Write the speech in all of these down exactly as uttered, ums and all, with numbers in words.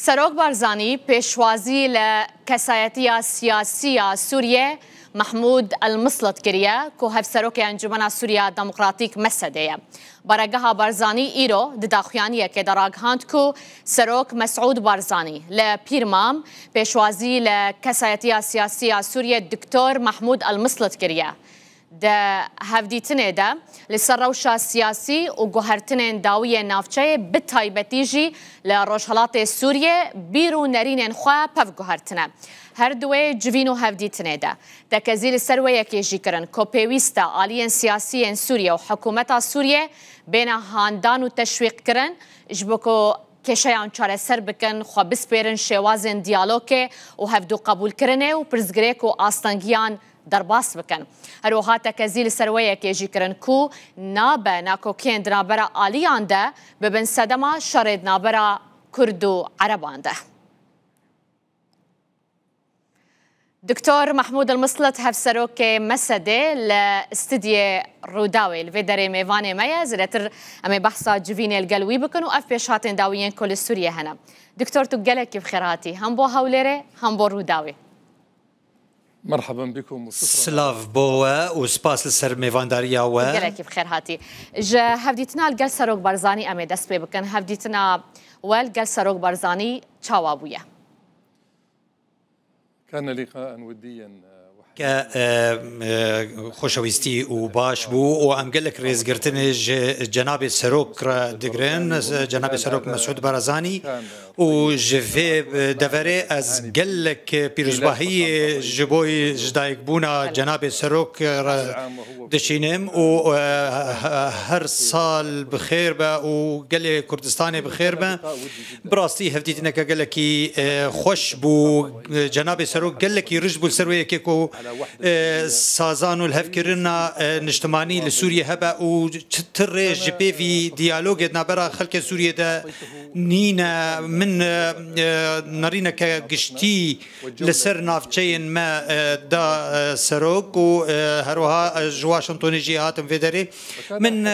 Serok Barzanî pêşwazî li kesayetiya siyasî ya Sûriyê Mehmûd El Mislit kiriye, ku hevserokê Encûmena Sûriya Demokratîk, mesedê, ye. Baregeha Barzanî îro di daxuyaniyekê de ragihand ku Serok Mesûd Barzanî li Pîrmam pêşwazî li kesayetiya siyasî ya Sûriyê Doktor Mehmûd El Mislit kiriye. Di hevdîtinê de li ser rewşa siyasî û guhertinên dawî yê navçeyê, bi taybetî jî li Rojhelatê Sûriyê, bîr û nerînên xwe pev guhertine. Her di wê civîn û hevdîtinê de tekezî li ser wê yekê jî kirin ku pêwîst e aliyên siyasî yên Sûriyê û hikûmeta Sûriyê bêne handan û teşwîqkirin, ji bo ku kêşeyan çareser bikin, xwe bispêrin şêwazên diyalogê û hevdûqebûlkirinê û pirsgirêk û astengiyan derbas bikin. Her wiha tekezî li ser wê yekê jî kirin ku nabe nakokiyên di navbera aliyan de bibin sedema şerê di navbera Kurd û Ereban de. Doktor Mehmûd El Mislit, hevserokê mesedê, li stûdyê Rûdawê li vê derê mêvanê me ye. Zêdetir em ê behsa civînê li gel wî bikin û ev pêşhatên dawî yên ku li Sûriyê hene. Doktor, tu gelekî bi xêr hatî, hem bo Hewlêrê, hem bo Rûdawê. مرحبا بكم وشكرا. Silav bo we û spas li ser mêvandariya we. Gelekî bi xêr hatî. Ji hevdîtina li gel Serok Barzanî em ê dest pê bikin. Hevdîtina we li gel Serok Barzanî çawa bûye? كان لقاء وديا وحميما. Ke, e, e, xoşewîstî û baş bû û em gelek rêzgirtinê ji cenabê serok re digirin, cenabê serok Mesûd Barazanî, û ji vê deverê ez gelek pîrozbahiyê ji bo ji dayikbûna cenabê serok re dişînim û, e, he-, her sal bi xêr be û gelê Kurdistanê bi xêr be. Bi rastî hevdîtineke gelekî, e, xweş bû. E, cenabê serok gelekî rij bû li ser wê yekê ku, e, sazan û lihevkirina, e, niştimanî li Sûriyê hebe û çi ti rê ji pêvî diyalogê di navbera xelkê Sûriyê de nîne. Min, e, e, nerîneke giştî li ser navçeyên me, e, da, e, serok û, e, herwiha, e, ji Washingtonê jî hatim vê derê. Min, e,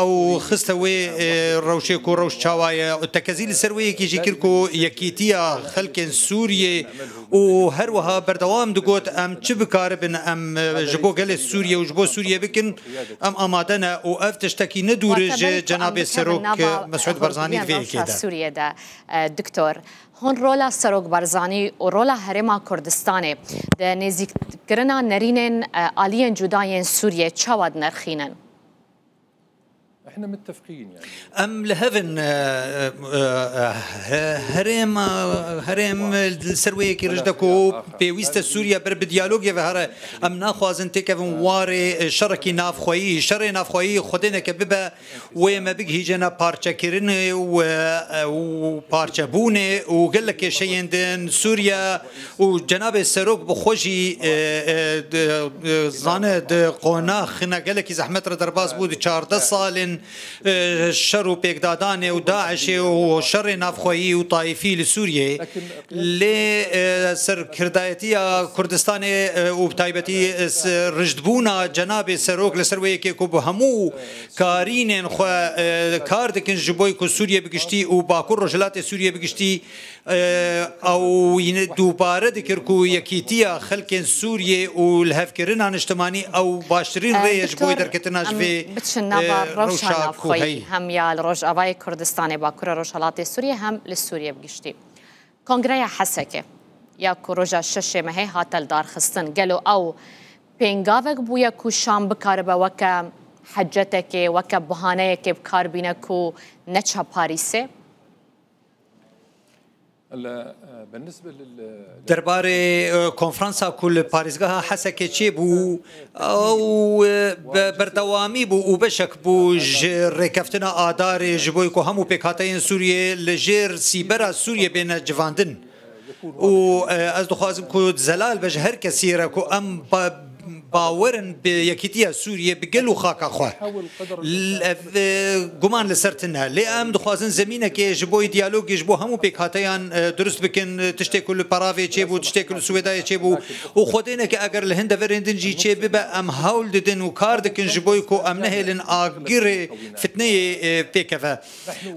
ew xiste wê, e, rewşê ku rewş çawa ye. Tekezî li ser wê yekê jî kir ku yekîtiya xelkên Sûriyê û her wiha berdewam digot, em çi bikaribin em, e, ji bo gelê Sûriyê û ji bo Sûriyê bikin, em amade ne û ev tiştekî ne dûr e ji cenabê serok, e, Mesûd Barzanî di vê yekê de. Sûriyê de, e, doktor. Hûn rola Serok Barzanî û rola Herêma Kurdistanê di nêzîkkirina nerînên, e, aliyên cuda yên Sûriyê çawa dinirxînin? احنا متفقين يعني. Em li hev in, e, e, e, he-, herêm, e, herêm li ser wê yekê rij de ku pêwîst e Sûriye ber bi diyalogê ve here. Em naxwazin têkevin warê, e, şerekî navxweyî. Şerê navxweyî xwedê neke bibe wê me bigihîje ne parçekirinê û, e, û parçebûnê û gelek kêşeyên din Sûriye û cenabê serok bi xwe jî, e, e, di, e, zane di qonaxine gelekî zehmet re derbas bû di çardeh salên, e, şer û pêkdadanê û DAIŞê û şerê navxweyî û taîfî li Sûriyê. Lê, e, serkirdayetiya Kurdistanê, e, û bi taybetî, e, s-, rijdbûna cenabê serok li ser wê yekê ku bi hemû karînên xwe, e, kar dikin ji bo ku Sûriye bi giştî û Bakur Rojhilatê Sûriye bi giştî, e, ew yine dubare dikir ku yekîtiya xelkên Sûriye û lihevkirina niştimanî ew baştirîn rê ye ji bo derketina ji vê, e, rewşa ku heyî. Hem ya li Rojavayê Kurdistanê, Bakur Rojhilatê Sûriye, hem li Sûriye bi giştî. Kongreya Hesekê ya ku roja şeşê mehê hate lidarxistin, gelo ew pêngavek bûye ku Şam bikaribe weke hecetekê, weke buhaneyekê bi kar bîne ku neçe Parîsê? هلا، آه، بالنسبة لل- Derbarê, e, konferansa ku li parêzgeha Hesekê çêbû, ew, e, be-, berdewamî bû û beşek bû ji rêkeftina Adarê ji bo ku hemû pêkhateyên Sûriyê li jêr sîbera Sûriyê bêne civandin. Û, e, ez dixwazim ku zelal be ji her kesî re ku em ba-, Bawer in bi yekîtiya Sûriyê, bi gel û xaka xwe. L-, ev, e, guman li ser tune. Lê em dixwazin zemînekê ji bo diyalogê ji bo hemû pêkhateyan, e, dirust bikin, e, tiştê ku li Peravê çêbû, tiştê ku li Swêdayê çêbû û xwedêneke eger li hin deverên din jî çê bibe, em hewl didin û kar dikin ji bo ku em nehêlin agirê fitneyê, e, pêkeve.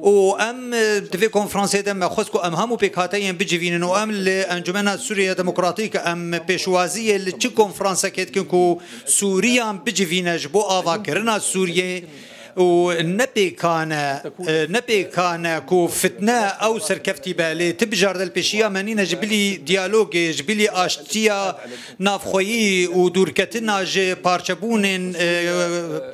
Û em, e, di vê konferansê de me xwest ku em hemû pêkhateyên bicivînin û em li Encumena Sûriya Demokratîk em pêşwaziyê li çi konferansekê dikin ku Sûriyan bicivîne ji bo avakirina Sûriyê û ne pêkan e, e, ne pêkan e ku fitne ew serkeftî be, lê ti bijardelpêşiya me nîne ji bilî diyalogê, ji bilî aştiya navxweyî û dûrketina ji parçebûnên, e,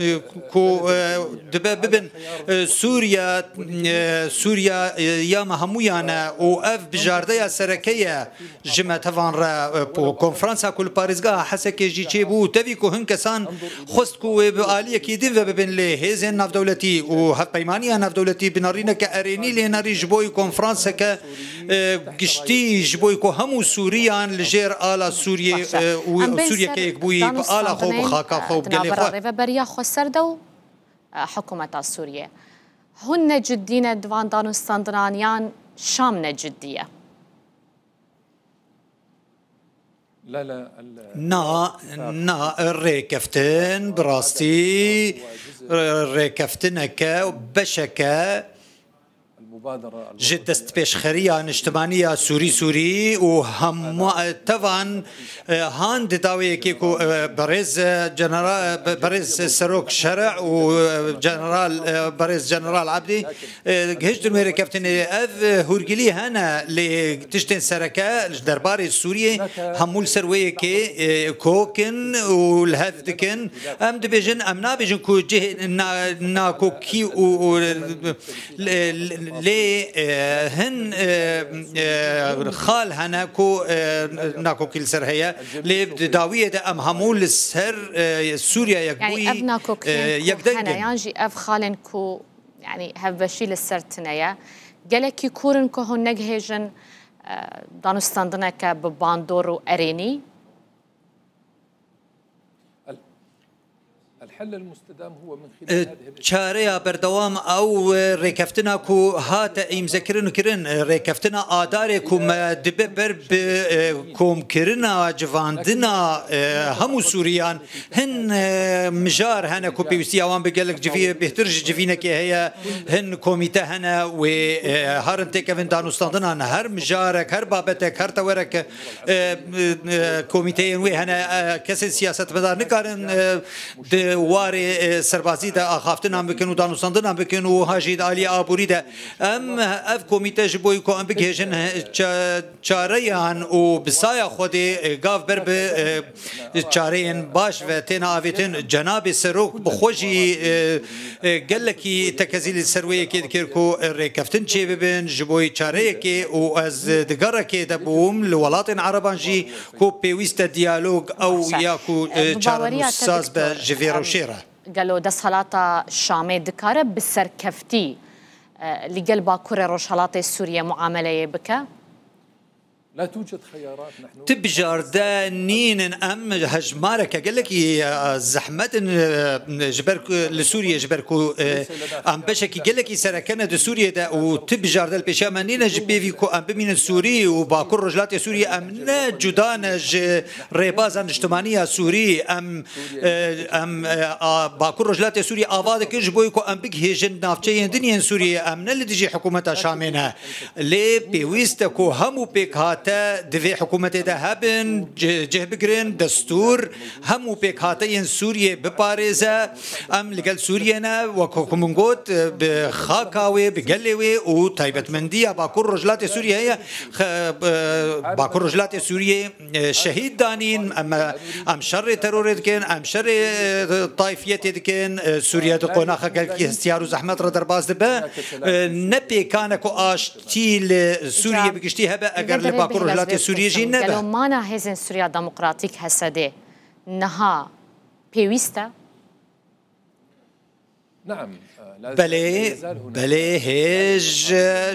e, ku, e, dibe bibin, e, Sûriya, e, Sûriya, e, ya me hemûyan e û ev bijardeya sereke ye ji me tevan re, e, po-, konferansa ku li parêzgeha Hesekê jî çêbû. Tevî ku hin kesan xwest ku wê bi aliyekî din ve bibin, lê hêzên navdewletî û hevpeymaniya navdewletî binarîneke erênî lê nerî ji bo konferanseke, e, giştî, ji bo ku hemû Sûriyan li jêr ala Sûriyê, Baş e. e, û Em bên Sûriyeke ser yekbûyî bi ala xwe, bi danûstandinên, xaka xwe û bi e, gelê navbera xwe. Rêveberiya Xweser de û, e, hikûmeta Sûriyê. Hûn ne ciddî ne di van danûstandinan yan Şam ne ciddî ye? Na, na, rêkeftin, bi rastî, rêkeftineke, beşeke ji destpêşxeriya niştimanî ya Sûrî Sûrî û hema tevan, e, han di dawiyekê ku, e, berêz, e, General, e, be-, berêz Serok Şerî û, e, General, e, berêz General Ebdî, e, gihiştin wê rêkeftinê. Ev, e, hûrgilî hene, lê tiştên sereke ji derbarê Sûriyê hemû li ser wê yekê, e, kok in û li hev dikin. Em dibêjin, em nabêjin ku cihê na-, nakokî û, û lê, lê, e, hin, e, e, xal hene ku, e, nakokî li ser heye. Lê di dawiyê de em hemû li ser, e, Sûriya Yani yekbûyî, ev nakokiyên e, ku yekdeng hene in. Yan jî ev xalên ku, yani, hevbeşî li ser tine ye. Gelekî kûr in ku hûn negihêjin, e, danûstandineke bi bandor û erênî. E, çareya berdewam ew, e, rêkeftina ku hate îmzekirin û kirin, e, rêkeftina Adarê ku me dibe ber bi, e, komkirina, civandina, e, hemû Sûriyan. Hin, e, mijar hene ku pêwîstiya wan bi gelek civî-, bêhtir ji civînekê heye. Hin komîte hene wê, e, herin têkevin danûstandinan. Her mijarek, her babetek, her tewerek, e, e, komîteyên wê hene, e, kesên siyasetmedar nikarin, e, di warê, e, serbazî de axaftinan bikin û danûstandinan bikin û ha jî di aliyê aborî de. Em, ev komîte ji bo ku em bigihêjin, e, ça-, çareyan û bi saya Xwedê, e, gav ber bi, e, çareyên baş ve têne avêtin. Cenabê Serok bi xwe jî, e, e, gelekî tekezî li ser wê yekê dikir ku rêkeftin çêbibin ji bo çareyekê û ez di gerekê de bûm li welatên Ereban jî ku pêwîst e diyalog ew Baş e. ya ku, E, e, bi baweriya te, çarenûsaz be Doktor, ji vê em, rewşê re. Gelo desthelata Şamê dikare bi serkeftî, e, li gel Bakurê Rojhelatê Sûriyê muameleyê bike? Ti bijarde nînin, em hejmareke gelekî, e, zehmet in, e, ji ber ku li Sûriyê, ji ber ku, e, em beşekî gelekî sereke ne di Sûriyê de û ti bijarde li pêşiya me nîne ji pêvî ku em bimînin Sûrî û Bakur Rojhilatê Sûriyê, em ne cuda ne ji rêbaza niştimanî ya Sûrî. Em, e, em, e, a, Bakur Rojhilatê Sûriyê ava dikin ji bo ku em bigihêjin navçeyên din yên Sûriyê. Em ne li dijî hikûmeta Şamê ne. Lê pêwîst e ku hemû pêkhate di vê hikûmetê de hebin, ci-, cih bigirin, destûr, hemû pêkhateyên Sûriyê biparêze. Em li gel Sûriyê ne, wek ku min got, bi xaka wê, bi gelê wê û taybetmendiya Bakur Rojhilatê Sûriyê heye. Xe-, e, Bakur Rojhilatê Sûriyê, e, şehîd danîn, em, em şerê terorê dikin, em şerê, e, tayfiyetê dikin. E, Sûriye di qonaxa gelkî hestiyar û zehmet re derbas dibe. E, ne pêkan e ku aştî li Sûriye bi giştî hebe eger li Bakur Rojhilatê Sûriyê jî nebe. Gelo mana Hêzên Sûriya Demokratîk, H S D, niha pêwîst e? Belê, belê hêj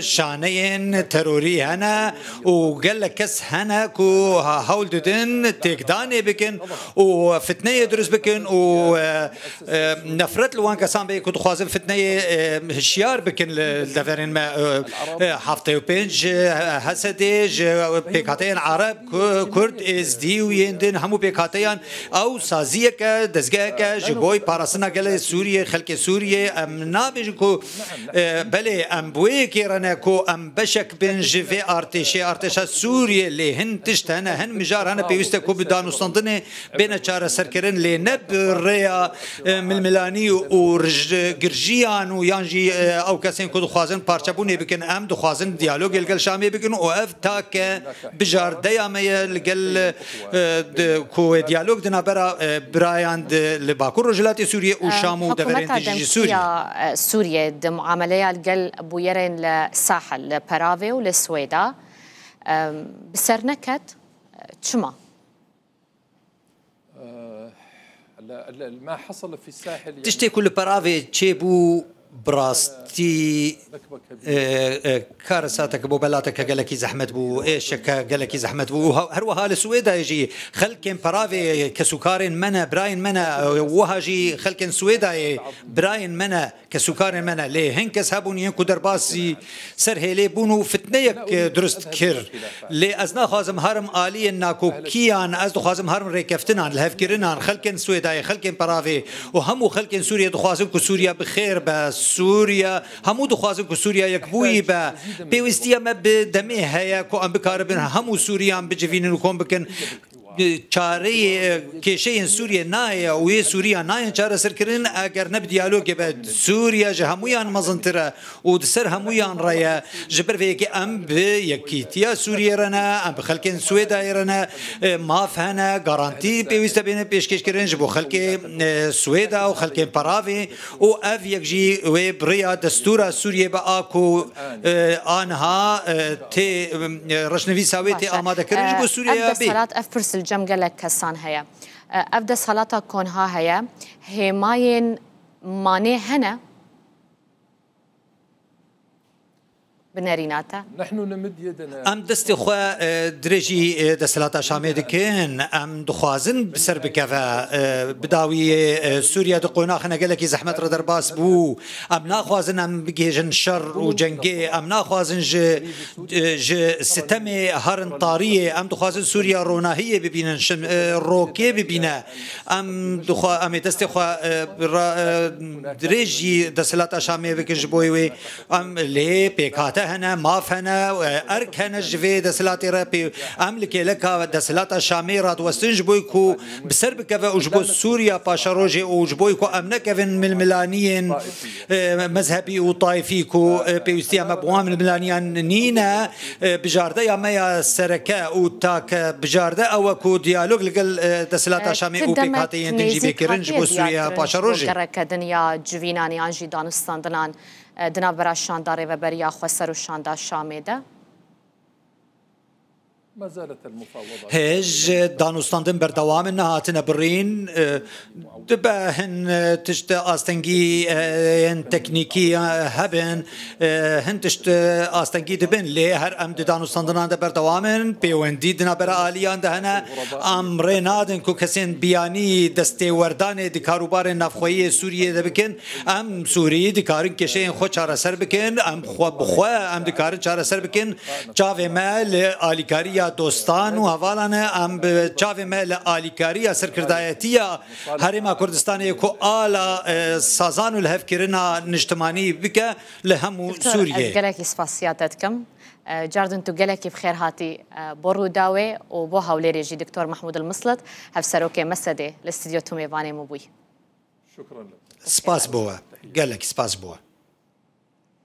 şaneyên terorî hene û gelek kes hene ku ha-, hewl didin têkdanê bikin û fitneyê dirust bikin û, e, e, nefret li wan kesan bê ku dixwazin fitneyê, e, hişyar bikin li, li deverên me. E, e, heftê û pênc, e, Hesedê ji pêkhateyên Ereb, Ku-, Kurd, Êzdî û yên din hemû pêkhateyan ew saziyeke, dezgeheke ji bo parastina gelê Sûriyê, xelkê Sûriyê. Em nabêjin ku, e, belê em bi wê yekê re ne ku em beşek bin ji vê artêşê, artêşa Sûriyê, lê hin tişt hene, hin mijar hene pêwîst e ku bi danûstandinê bêne çareserkirin, lê ne bi rêya, e, milmilanî û rij-, girjiyan û yan jî, e, ew kesên ku dixwazin parçebûnê bikin. Em dixwazin diyalogê li gel Şamê bikin û ev take bijardeya me ye li gel, e, di, ku diyalog di navbera, e, birayan di, li Bakur Rojhilatê Sûriyê û Şam û deverên dijî Sûriyê. Demkî ya, e, Sûriyê di muameleya li gel bûyerên li Sahil, li Peravê û li Swêda, e, bi ser neket, e, çima? Tiştê ku li Peravê çêbû, bi rastî, e, e, karesateke bo belateke gelekî zehmet bû, êşeke gelekî zehmet bû. Û ha-, her wiha li Swêdayê jî xelkên Peravê kesûkarên me ne, birayên me ne, e, wiha jî xelkên Swêdayê birayên me ne. Kesûkarên me ne, lê hin kes hebûn yên ku derbasî ser hêlê bûn û fitneyek, e, dirust kir. Lê ez naxwazim herim aliyên nakokiyan, ez dixwazim herim rêkeftinan, lihevkirinan, xelkên Swêdayê, xelkên Peravê û hemû xelkên Sûriyê dixwazin ku Sûriya bi xêr be. Sûriya, hemû dixwazin ku Sûriya yekbûyî be. Pêwîstiya me bi demê heye ku em bikaribin hemû Sûriyan bicivînin û kom bikin. Çareyê, e, kêşeyên Sûriyê nayê û yê Sûriya nayên çareserkirin eger ne bi diyalogê be. Sûriya ji hemûyan mezintir e û di ser hemûyan re ye. Ji ber vê yekê em bi yekîtiya Sûriyê re ne, em bi xelkên Swêdayê re ne, e, maf hene, garantî pêwîst e bêne pêşkêşkirin ji bo xelkê, e, Swêda û xelkên Peravê. Û ev yek jî wê bi rêya destûra Sûriyê be a ku, e, aniha, e, tê, e, reşnivîsa wê tê amadekirin ji bo Sûriyeya bê. Ev desthilat, ev pirs li cem gelek kesan heye. E, ev desthilata konha heye, hêmayên manê hene? Bi nerîna te. Em destê xwe, e, dirêjî, e, desthilata Şamê dikin. Em dixwazin bi ser bikeve. E, bi dawiyê, e, Sûriye di qonaxine gelekî zehmet re derbas bû. Em naxwazin em bigihêjin şer û cengê. Em naxwazin ji, e, ji sitemê herin tariyê. Em dixwazin Sûriye ronahiyê bibînin, şim-, e, rokê bibîne. Em dixwa-, em ê destê xwe, e, ra-, e, dirêjî desthilata Şamê bikin ji bo wê. Em lê pêkhate hene, maf hene, e, erk hene ji vê desthilatê re pê. Em li kêleka desthilata Şamê radiwestin ji bo ku bi ser bikeve û ji bo Sûriya paşerojê û ji bo ku em nekevin milmilaniyên, e, mezhebî û taifî ku, e, pêwîstiya me bi wan milmilaniyan nîne. E, bijardeya me ya sereke û take bijarde ew e ku diyalog li gel, e, desthilata Şamê û pêkhateyên din jî bê kirin ji bo Sûriya paşerojê. Gereke din ya civînan yan jî danûstandinan, e, di navbera şanda Rêveberiya Xweser û şanda Şamê de? Hêj danûstandin berdewam in, nehatine birîn. E, dibe hin, e, tişt astengî, e, yên teknîkî, e, hebin, e, hin tişt, e, astengî dibin, lê her em di danûstandinan de berdewam in, pêwendî di navbera aliyan de hene. Em rê nadin ku kesên biyanî destêwerdanê di karûbarên navxweyî yê Sûriyê de bikin. Em Sûrî dikarin kêşeyên xwe çareser bikin. Em xwe bi xwe em dikarin çareser bikin. Çavê me li alîkariya dostan û hevalan e. Em bi çavê me li alîkariya serkirdayetiya Herêma Kurdistanê ku ala, e, sazan û lihevkirina niştimanî bike li hemû Sûriyê. Doktor, ez gelekî spasiya te dikim. E, cardin tu gelekî bi xêr hatî, e, bo Rûdawê û bo hewlêrê jî Doktor Mehmûd El Mislit, hevserokê Mesedê li stûdyo tu mêvanê min bûyî. Spas bo we. Gelekî spas bo we.